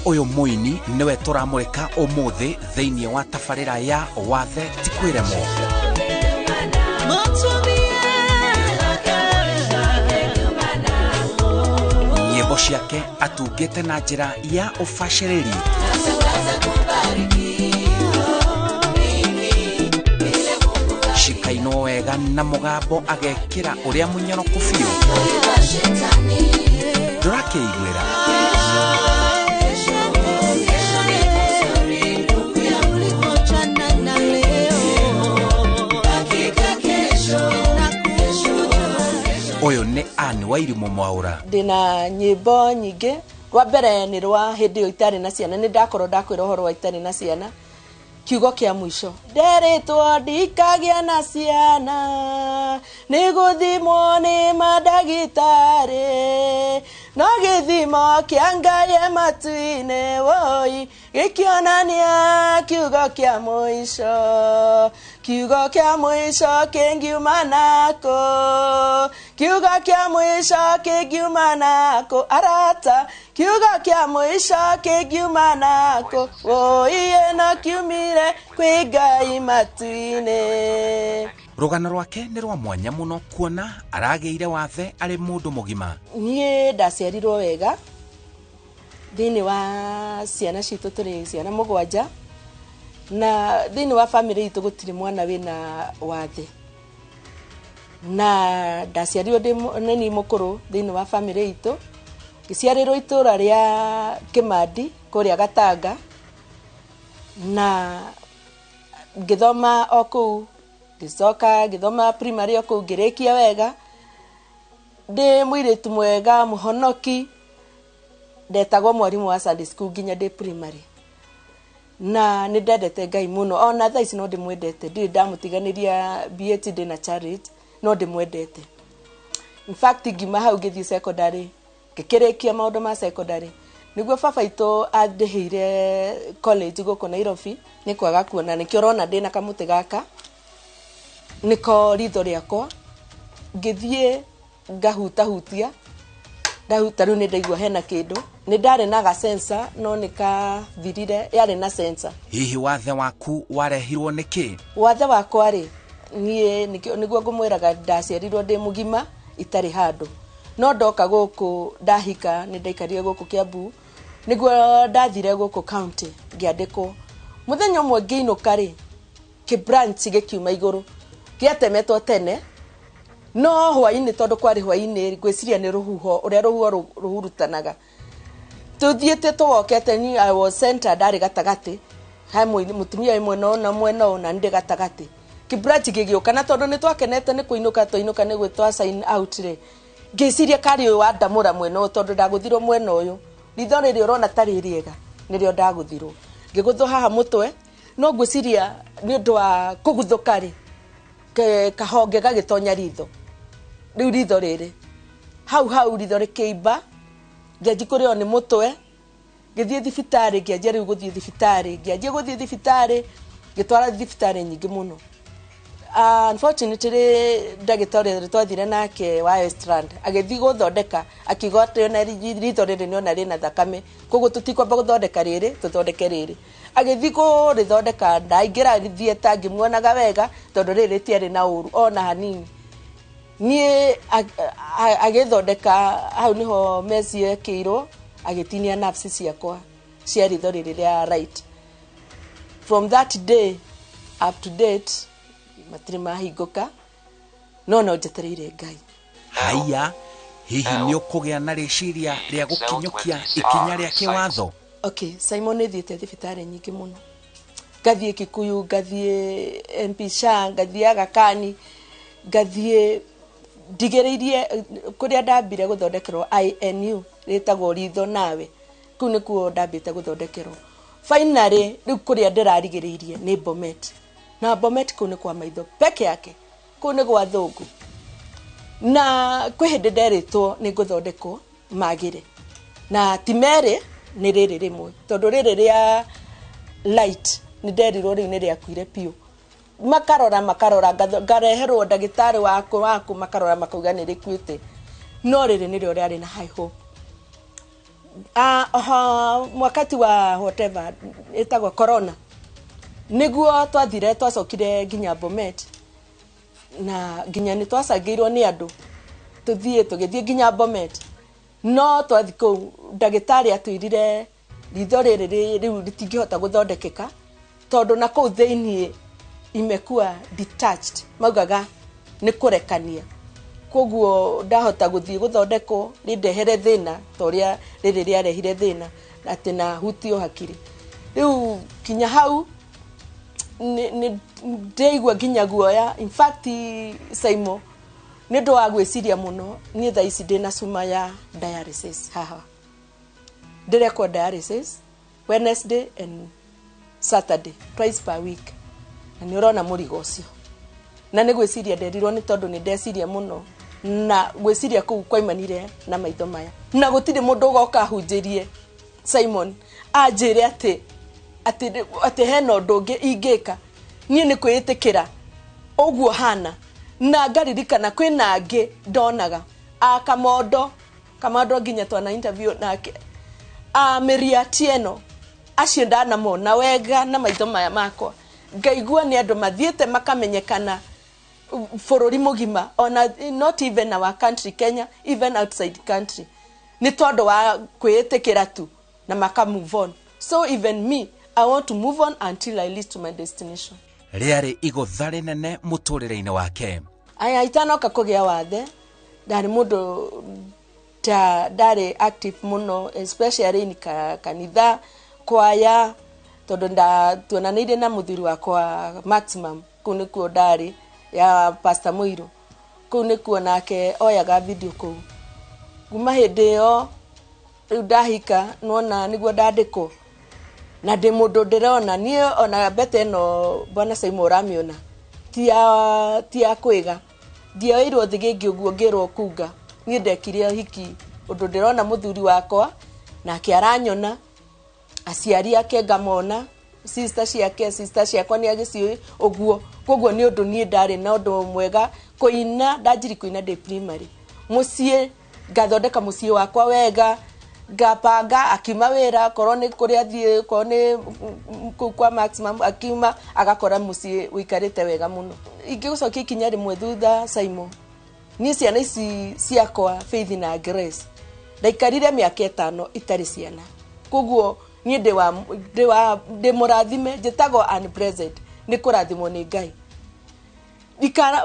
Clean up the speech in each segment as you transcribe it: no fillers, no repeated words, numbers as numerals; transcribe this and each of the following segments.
Ũyũ mũini nĩwe tũramũrĩka ũmũthĩ thĩinĩ wa tabarĩra ya Wathe ti Kwĩremwo. Nyĩmbo ciake atungĩte na njĩra ya ũbacĩrĩri. Cikainwo wega na mũgambo agekĩra ũrĩa mũnyoroku biũ. Ndũrakĩiguĩra. Ũyũ nĩ Ann Wairimũ Mwaũra. Ndĩna nyĩmbo nyingĩ. Rwa mbere nĩ rwa hĩndĩ ĩyo itarĩ na ciana, nĩ ndakorwo ndakwĩra ũhoro wa itarĩ na ciana. Kiugo kĩa mũico. Nderĩtwo ndikagĩa na ciana, nĩ gũthimwo nĩ mandagĩtarĩ, no gĩthimo kĩa Ngai e matu-inĩ woi, gĩkĩonania kiugo kĩa mũico. Kiugo kĩa mũico kĩngiuma nakũ, kiugo kĩa mũico kĩngiuma nakũ, arata, kiugo kĩa mũico kĩngiuma nakũ, woi ĩno kiumire kwĩ Ngai matu-inĩ. Rũgano rwake nĩ rwa mwanya mũno kuona aragĩire wathe arĩ mũndũ mũgima. Niĩ ndaciarirwo wega thĩinĩ wa ciana citũ, tũrĩ ciana mũgwanja, na thĩinĩ wa family itũ gũtirĩ mwana wĩna wathe. Na ndaciarirwo ndĩ nĩ mũkũrũ thĩinĩ wa family itũ, ngĩciarĩrwo itũra rĩa Kĩmandi kũrĩa Gatanga, na ngĩthoma o kũu, ngĩcoka ngĩthoma primary o kũu, ngĩrĩkia wega. Ndĩ mũirĩtu mwega mũhonoki, ndetagwo mwarimũ wa Sunday school nginya ndĩ primary. Na nĩ ndendete Ngai mũno, ona thaa ici no ndĩmwendete, ndirĩ ndamũtiganĩria BAT ndĩna Charity, no ndĩmwendete. In fact ngiuma hau ngĩthiĩ secondary, ngĩkĩrĩkia maũndũ ma secondary, nĩguo baba itũ andĩhĩire college gũkũ Nairobi, nĩ kwaga kuona, nĩkĩo ũrona ndĩna kamũtĩ gaka, nĩko ritho rĩakwa. Ngĩthiĩ ngahutahutia, ndahuta rĩu nĩ ndaigua hena kĩndũ. Nĩ ndarĩ na ga sensor, no nĩ kathirire, yarĩ na sensor. Hihi wathe waku warehirwo nĩ kĩ? Wathe wakwa rĩ, niĩ nĩguo ngũmwĩraga ndaciarirwo ndĩ mũgima itarĩ handũ. No ndoka gũkũ ndahika, nĩ ndaikarire gũkũ Kiambu, nĩguo ndathire gũkũ county ngĩandĩkwo. Mũthenya ũmwe ngĩinũka rĩ, kĩ branch gĩkiuma igũrũ, gĩatemetwo tene, no hwainĩ, tondũ kwarĩ hwainĩ, ngwĩciria nĩ rũhuho, ũrĩa rũhuho rũhurutanaga. Tũthiĩte tũwokete, ni I was center, ndarĩ gatagatĩ, he mũtumia wĩ mwena ũyũ na mwena ũyũ, na nĩ ndĩ gatagatĩ. Kĩ branch gĩgĩũka, na tondũ nĩ twakenete nĩ kũinũka twainũka nĩ gwĩtwa sign out rĩ, ngĩciria karĩ ũyũ wandamũra mwena ũyũ, tondũ ndagũthirwo mwena ũyũ. Ritho rĩrĩ ũrona ta rĩ rĩega, nĩrĩo ndagũthirwo. Ngĩgũthwo haha mũtwe, no ngwĩciria nĩ ũndũ wa kũguthũka rĩ, kahonge gagĩtonya ritho. Rĩu ritho rĩrĩ hau hau ritho rĩkĩimba, ngĩanjia kũrĩo nĩ mũtwe, ngĩthiĩ thibitarĩ, ngĩanjia rĩu gũthiĩ thibitarĩ, ngĩanjia gũthiĩ thibitarĩ, ngĩtwara thibitarĩ nyingĩ mũno. Unfortunately ndagĩtarĩ ũrĩa twathire nake wa Westland agĩthiĩ gũthondeka, akiuga atĩ ona ritho rĩrĩ nĩona rĩna thakame, koguo tũtikwamba gũthondeka rĩrĩ, tũthondeke rĩrĩ. Agĩthiĩ kũrĩthondeka, ndaingĩra theatre ngĩmuonaga wega, tondũ rĩrĩ rĩtiarĩ na ũru ona hanini. Niĩ agĩthondeka hau nĩho meci yekĩirwo, agĩtinia nerves ciakwa cia ritho rĩrĩ rĩa right. From that day up to date matirĩ mahingũka, no no njetereire Ngai. Haiya, hihi nĩ ũkũgĩa na rĩciria rĩa gũkinyũkia ikinya rĩa kĩwatho? Okay, Simon, nĩ thiĩte thibitarĩ nyingĩ mũno, ngathiĩ Kikuyu, ngathiĩ MP Shah, ngathiĩ Aga Khan, ngathiĩ ndigĩrĩirie kũrĩa ndambire gũthondekerwo INU, rĩtagwo ritho nawe, kũu nĩkuo ndambĩte gũthondekerwo. Finally rĩu kũrĩa ndĩrarigĩrĩirie nĩ Bomet, na Bomet kũu nĩ kwa maitho peke yake, kũu nĩ gwa thũngũ. Na kwĩ hĩndĩ nderĩtwo nĩ ngũthondekwo magĩre, na ti merĩ, nĩ rĩrĩ rĩmwe, tondũ rĩrĩ rĩa light nĩ nderirwo rĩu nĩ rĩakuire biũ. Makarora makarora, ngareherwo ndagĩtarĩ waku waku, makarora makauga nĩ rĩkuĩte, no rĩrĩ nĩrĩo rĩarĩ na high hope. Wakati wa whatever ĩtagwo corona, nĩguo twathire, twacokire nginya Bomet, na nginya nĩ twacangĩirwo nĩ andũ tũthiĩ, tũgĩthiĩ nginya Bomet. No twathiĩ kũu, ndagĩtarĩ atwĩrire ritho rĩrĩ rĩu rĩtingĩhota gũthondekeka, tondũ na kũu thĩiniĩ imekuwa detached, maugaga nĩ kũrekania, koguo ndahota gũthiĩ gũthondekwo rĩndehere thĩna ta ũrĩa rĩrĩ rĩarehire thĩna atĩ na hutio hakiri. Rĩu kinya hau nĩ ndĩigua nginya guoya. In fact, Saimo, nĩ ũndũ wa gwĩciria mũno, niĩ thaa ici ndĩna cuma ya dialysis haha, ndĩrekwo dialysis Wednesday and Saturday, twice per week, na nĩ ũrona mũrigo ũcio. Na nĩ gwĩciria nderirwo nĩ tondũ nĩ ndeciria mũno, na gwĩciria kũu kwaimanire na maitho maya. Na gũtirĩ mũndũ ũgoka ahunjĩrie, Simon, anjĩre atĩ hena ũndũ ũngĩ ingĩka. Niĩ nĩ kwĩĩtĩkĩra ũguo hana, na ngaririkana kwĩna angĩ ndonaga a Kamondo, Kamondo nginya twana interview nake, a Mĩria Tieno, acio ndanamona wega na maitho maya makwa, ngaigua nĩ andũ mathiĩte makamenyekana bũrũri mũgima, ona not even our country Kenya, even outside country, nĩ tondũ wa kwĩĩtĩkĩra tu na maka move on. So even me, I want to move on until I reach to my destination. Rĩarĩ igũtha rĩnene mũtũrĩre-inĩ wake. Aya, itanoka kũgĩa wathe, ndarĩ mũndũ ta ndarĩ active mũno, especially in kanitha kwaya, tondũ nda tuonanĩire na mũthuri wakwa Maximum. Kũu nĩkuo ndarĩ ya Pastor Mũirũ, kũu nĩkuo nake oyaga video kũu. Kuma hĩndĩ ĩyo rĩu ndahika, nona nĩguo ndandĩkwo, na ndĩ mũndũ ndĩrona niĩ ona mbete ĩno, bwana Saimo, ũramĩona ti ya kwĩga. Ndioirwo thĩgĩngĩ ũguo ngĩrwo kunga. Niĩ ndekire ũhiki ũndũ ndĩrona mũthuri wakwa nake aranyona, aciari ake ngamona, sister ciake, sister ciakwa nĩ agĩciũĩ ũguo. Koguo nĩ ũndũ niĩ ndarĩ na ũndũ mwega kũina. Ndanjiri kũina ndĩ primary. Mũciĩ ngathondeka mũciĩ wakwa wega, ngapanga akiuma wĩra, korwo nĩ kũrĩa athiĩ, korwo nĩ kũu kwa Maximum, akiuma agakora mũciĩ ũikarĩte wega mũno. Ingĩgũcokia ikinya rĩmwe thutha, Saimo, niĩ ciana ici ciakwa, Faith na Grace, ndaikarire mĩaka 5 itarĩ ciana. Koguo niĩ ndĩ mũrathime, njĩtagwo unblessed, nĩ kũrathimwo nĩ Ngai.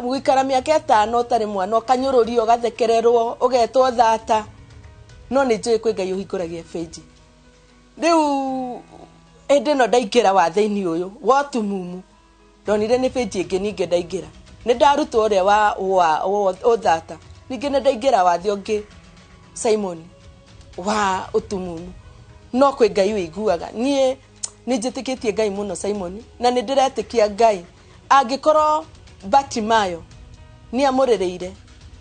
Gũikara mĩaka 5 ũtarĩ mwana, ũkanyũrũrio, ũgathekererwo, ũgetwo thata, no nĩ njũĩ kwĩ Ngai ũhingũragia benji. Rĩu hĩndĩ ĩno ndaingĩra wathe-inĩ ũyũ wa ũtumumu, ndonire nĩ benji ĩngĩ. Ningĩ ndaingĩra, nĩ ndarutwo ũrĩa wa ũthata. Ningĩ nĩ ndaingĩra wathe ũngĩ, Simon, wa ũtumumu, no kwĩ Ngai ũiguaga. Niĩ nĩ njĩtĩkĩtie Ngai mũno, Simon, na nĩ ndĩretĩkia Ngai angĩkorwo Batimayo nĩ amũrĩrĩire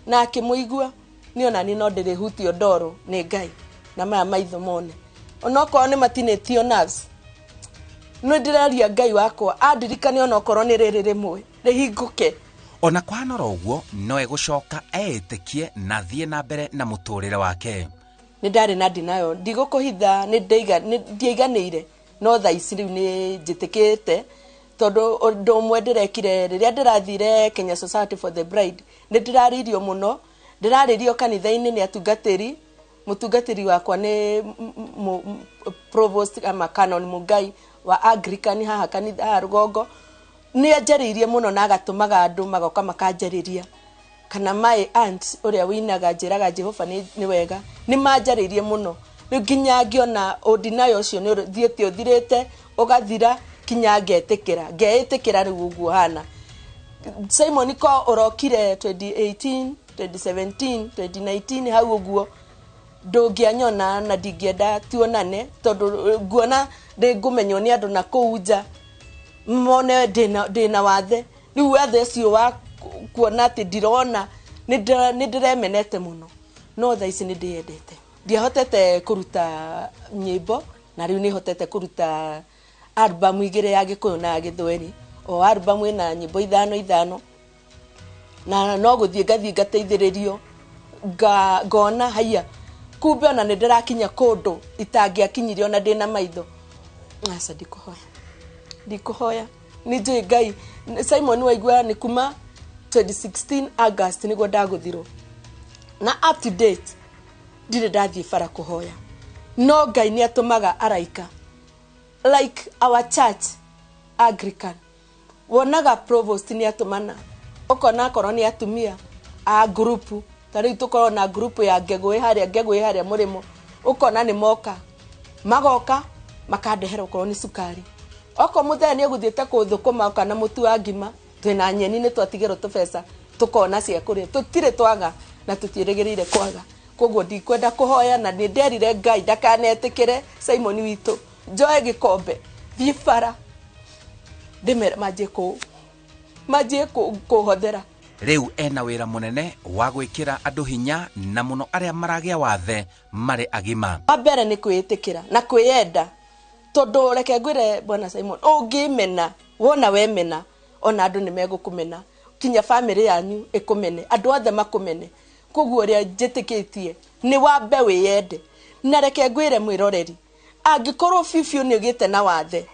na akĩmũigua, niĩ ona niĩ no ndĩrĩhutio ndoro nĩ Ngai na maya maitho mone, onokorwo nĩ matinĩtio nerves. Nĩ ndĩraria Ngai wakwa andirikane, onokorwo nĩ rĩrĩ rĩmwe rĩhingũke. Ona kũhana oro ũguo, no egũcoka eĩtĩkie na athiĩ na mbere na mũtũrĩre wake. Nĩ ndarĩ na ndinayo, ndigũkũhitha, nĩ ndiaiganĩire, no thaa ici rĩu nĩ njĩtĩkĩte, tondũ ũndũ ũmwe ndĩrekire rĩrĩa ndĩrathire Kenya Society for the Blind, nĩ ndĩrarĩirio mũno, ndĩrarĩrio kanitha-inĩ nĩ atungatĩri. Mũtungatĩri wakwa nĩ provost ama Canon Mugai wa Anglican haha kanitha haha rũgongo. Nĩ anjarĩirie mũno na agatũmaga andũ magoka makanjarĩria, kana my aunt ũrĩa wĩinaga njĩraga Jehova nĩ wega. Nĩ manjarĩirie mũno, rĩu nginya ngĩona ũndinayo ũcio nĩ ũthiĩte ũthirĩte, ũgathira, kinya ngetĩkĩra, ngeĩtĩkĩra rĩu ũguo hana. Simon, ko ũrokire 2018, 2017, 2019 hau ũguo, ndũngĩanyona na ndingĩenda tuonane, tondũ nguona ndĩngũmenywo nĩ andũ na kũu nja, mone ndĩna wathe. Rĩu wathe ũcio wa kuona atĩ ndirona, nĩ ndĩremenete mũno, no thaa ici nĩ ndĩyendete. Ndiahotete kũruta nyĩmbo, na rĩu nĩ hotete kũruta album igĩrĩ, ya Gĩkũyũ na ya Gĩthweri. O album ĩna nyĩmbo ithano ithano, na no gũthiĩ ngathiĩ ngateithĩrĩrio, ngona haiya Kumbe ona nĩ ndĩrakinya kũndũ itangĩakinyirie ona ndĩna maitho. Aca, ndikũhoya, ndikũhoya, nĩ njũĩ Ngai. Simon, waigua nĩ kuma 2016 August nĩguo ndagũthirwo, na up to date ndirĩ ndathiĩ bara kũhoya, no Ngai nĩ atũmaga araika. Like our church Anglican, wonaga provost nĩ atũmana, ũkona akorwo nĩ atumia a ngurubu, ta rĩu tũkorwo na ngurubu ya ngegũĩ harĩa, ngegũĩ harĩa mũrĩmo, ũkona nĩ moka, magoka makandehera okorwo nĩ cukari, okorwo mũthenya nĩ egũthiĩte kũthũkũma, kana mũtu wa ngima, twĩna nyeni, nĩ twatigĩrwo tũbeca, tũkona cia kũrĩa. Tũtirĩ twaga na tũtiĩrĩgĩrĩire kwaga. Koguo ndikwenda kũhoya, na nĩ nderire Ngai ndakanetĩkĩre, Simon witũ, njoe gĩkombe thiĩ bara ndĩmere manjie kũ manjie kũhothera. Rĩu ena wĩra mũnene wa gwĩkĩra andũ hinya, na mũno arĩa maragĩa wathe marĩ agima. Wa mbere nĩ kwĩĩtĩkĩra na kwĩyenda, tondũ reke ngwĩre, bwana Simon, ũngĩmena, wona wemena, ona andũ nĩ megũkũmena, kinya bamĩrĩ yanyu ĩkũmene, andũ othe makũmene. Koguo ũrĩa njĩtĩkĩtie nĩ wambe wĩyende. Na reke ngwĩre mwĩroreri, angĩkorwo biũ biũ nĩ ũgĩte na wathe,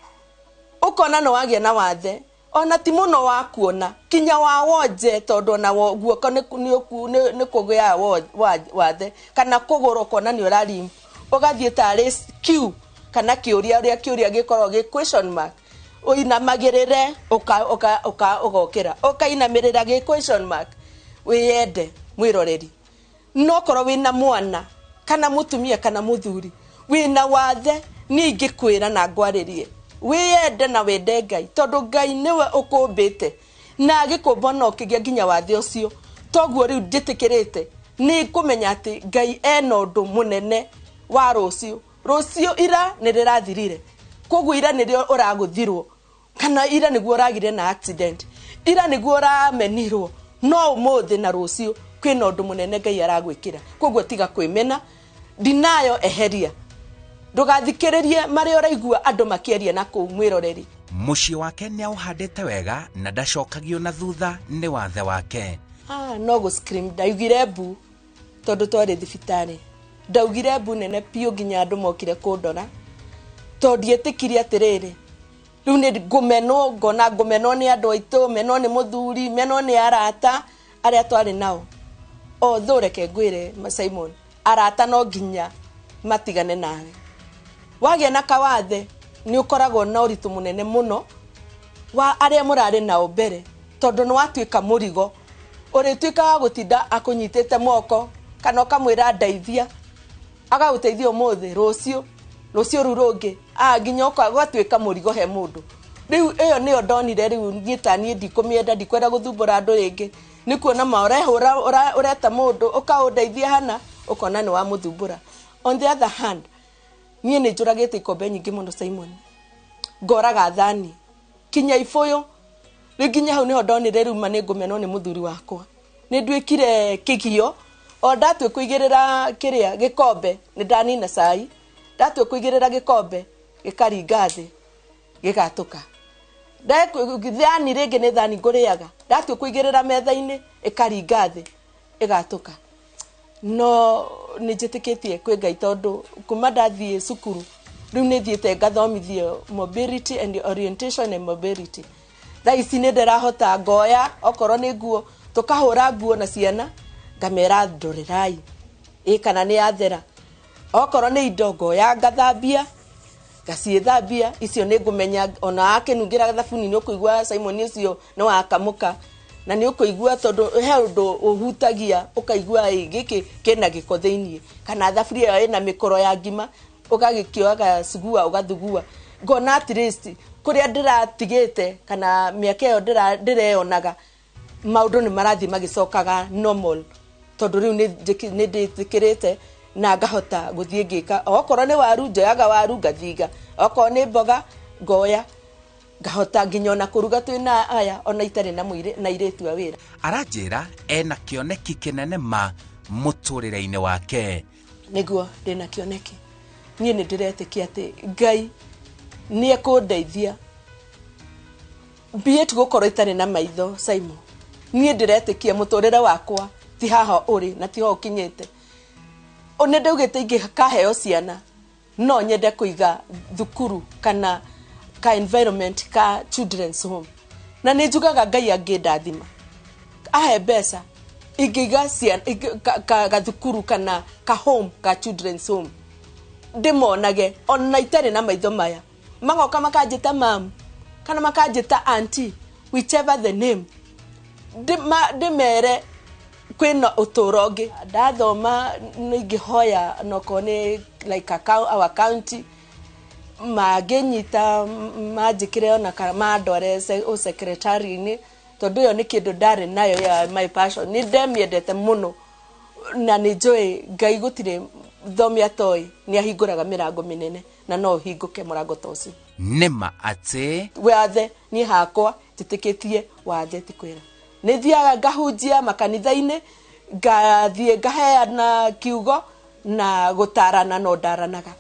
ũkona nĩ wagĩa na wathe, ona ti mũno wa kuona, kinya wa wonje, tondũ ona guoko nĩ kũgĩaga wathe, kana kũgũrũ, ũkona nĩ ũrarim, ũgathiĩ tarĩ q kana kĩũria, ũrĩa kĩũria gĩkoragwo gĩ question mark, ũinamagĩrĩre, ũgokĩra, ũkainamĩrĩra gĩ question mark. Wĩyende, mwĩroreri. No korwo wĩna mwana kana mũtumia kana mũthuri wĩna wathe, niĩ ingĩkwĩra na ngwarĩrie, wĩyende na wende Ngai, tondũ Ngai nĩwe ũkũmbĩte na agĩkũmba no ũkĩgĩa nginya wathe ũcio. Toguo rĩu njĩtĩkĩrĩte nĩ kũmenya atĩ Ngai ena ũndũ mũnene wa rũciũ. Rũciũ, ira nĩ rĩrathirire. Koguo ira nĩrĩo ũragũthirwo, kana ira nĩguo ũragire na accident, ira nĩguo ũramenirwo, no ũmũthĩ na rũciũ kwĩna ũndũ mũnene Ngai aragwĩkĩra. Koguo tiga kwĩmena, ndinayo eheria, ndũgathikĩrĩrie marĩa ũraigua andũ makĩaria na kũu, mwĩroreri. Mũciĩ wake nĩ aũhandĩte wega na ndacokagio na thutha nĩ wathe wake. Ah, no gũ scream ndaugire mbu, tondũ twarĩ thibitarĩ, ndaugire mbu nene biũ nginya andũ mokire kũndora, tondũ ndietĩkirie atĩrĩrĩ, rĩu nĩ ngũmenwo, ngona ngũmenwo nĩ andũ aitũ, menwo nĩ mũthuri, menwo nĩ arata arĩa twarĩ nao. Although reke ngwĩre, Simon, arata no nginya matigane nawe. Wagĩa na kawathe nĩ ũkoragwo na ũritũ mũnene mũno wa arĩa mũrarĩ nao mbere, tondũ nĩ watuĩka mũrigo, ũrĩtuĩka wa gũtinda akũnyitĩte moko, kana ũkamwĩra ndeithia, agagũteithia ũmũthĩ, rũciũ, rũciũ rũu rũngĩ, nginya ũgatuĩka mũrigo he mũndũ. Rĩu ĩyo nĩyo ndonire. Rĩu niĩ ta niĩ ndikũmĩenda, ndikwenda gũthumbũra andũ rĩngĩ, nĩ kuona ma ũrehũra ũreta mũndũ ũkaũndeithia hana, ũkona nĩ wamũthumbũra. On the other hand, niĩ nĩ njũragĩte ikombe nyingĩ mũno, Simon, ngoraga thani kinya ibũyũ. Rĩu nginya hau nĩho ndonire rĩu ma nĩ ngũmenwo nĩ mũthuri wakwa, nĩ nduĩkire kĩgio. O ndatue kũigĩrĩra kĩrĩa gĩkombe, nĩ ndanina cai, ndatue kũigĩrĩra gĩkombe gĩkaringa thĩ gĩgatũka. Thani rĩngĩ nĩ thani ngũrĩaga, ndatua kũigĩrĩra metha-inĩ ĩkaringa thĩ ĩgatũka. No nĩ njĩtĩkĩtie kwĩ Ngai, tondũ kuma ndathiĩ cukuru, rĩu nĩ thiĩte ngathomithio mobility and orientation and mobility. Thaa ici nĩ ndĩrahota ngoya okorwo nĩ nguo, tũkahũra nguo na ciana, ngamera ndorerai ĩ kana nĩ yathera. Okorwo nĩ indo, ngoya ngathambia, ngaciĩthambia. Icio nĩ ngũmenya ona akĩnungĩra thabuni, nĩ ũkũigua, Simon, ũcio nĩ wakamũka, na nĩ ũkũigua tondũ he ũndũ ũhutagia ũkaigua ĩ gĩkĩ kĩna gĩko thĩiniĩ, kana thaburia ĩyo ĩna mĩkoro ya ngima, ũgagĩkĩoyaga cugua ũgathugua. Ngona at least kũrĩa ndĩratigĩte kana mĩaka ĩyo ndĩreyonaga, maũndũ nĩ marathiĩ magĩcokaga normal, tondũ rĩu nĩ ndĩtĩkĩrĩte na ngahota gũthiĩ ngĩka. Okorwo nĩ waru, njoyaga waru ngathiga, okorwo nĩ mboga ngoya ngahota nginya ona kũruga twĩna aya, ona itarĩ na na airĩtu a wĩra. Aranjĩra ena kĩoneki kĩnene ma mũtũrĩre-inĩ wake. Nĩguo, ndĩna kĩoneki. Niĩ nĩ ndĩretĩkia atĩ Ngai nĩ ekũndeithia be it gũkorwo itarĩ na maitho. Simon, niĩ ndĩretĩkia mũtũrĩre wakwa ti haha ũrĩ na tiho ũkinyĩte. Nĩ ndaugĩte ingĩkaheo ciana no nyende kũiga thukuru kana ka environment ka children's home, na nĩ njugaga Ngai angĩndathima ahe mbeca ingĩiga ciana gathukuru kana ka home ka children's home, ndĩmonage ona itarĩ na maitho maya, magoka makanjĩta mam kana makanjĩta auntie, whichever the name, ndĩmere kwĩna ũtũro ũngĩ. Ndathoma nĩ ingĩhoya nokorwo nĩ like our county mangĩnyita manjĩkĩre ona kana mandware ũsekretary-inĩ, tondũ ĩyo nĩ kĩndũ ndarĩ nayo ya my passion. Nĩ ndemĩendete mũno na nĩ njũĩ Ngai gũtirĩ thome atoĩ, nĩ ahingũraga mĩrango mĩnene na no ũhingũke mũrango ta ũcio. Nĩma atĩ wathe niĩ hakwa njĩtĩkĩtie wathe ti kwĩra. Nĩ thiaga ngahunjia makanitha-inĩ, ngathiĩ ngaheana kiugo na gũtarana no ndaranaga,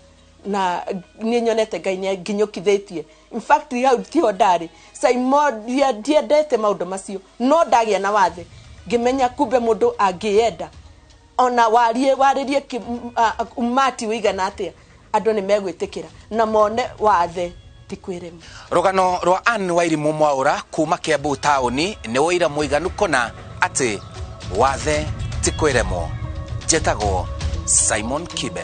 na nĩ nyonete Ngai nĩ nginyũkithĩtie. In fact, hau tiho ndarĩ Simon, ndiendete maũndũ macio, no ndagĩa na wathe ngĩmenya kumbe mũndũ angĩenda ona warie warĩrie umati ũigana atĩa, andũ nĩ megwĩtĩkĩra na mone wathe ti kwĩrema. Rũgano rwa Ann Wairimu Mwaura kuma Kiambu taũni nĩ ũira mũiganu kũna atĩ wathe ti kwĩremwo. Njĩtagwo Simon Kibe.